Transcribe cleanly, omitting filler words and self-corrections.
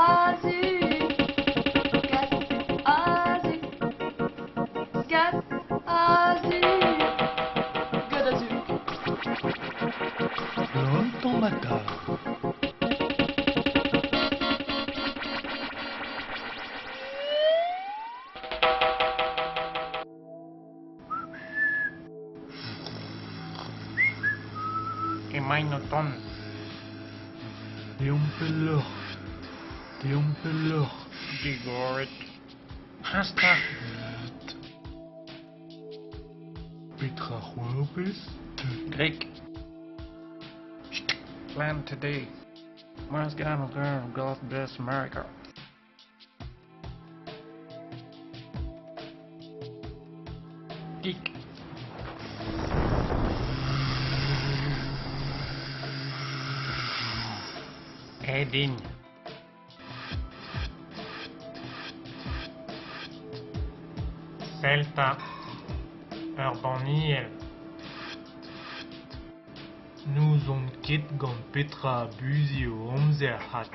Azu Gat Azu Gat Azu Gat Azu Longtemps matin. Emaint o tont. Deomp pelloc'h. Deomp pelloc'h. Digorit. Hastañ. Petra c'hoarvez? Grek. Plan today. God bless America. Geek. Aet int. Sell 'ta. Ur banniel. N'ouzon ket gant petra abuziñ o amzer 'vat.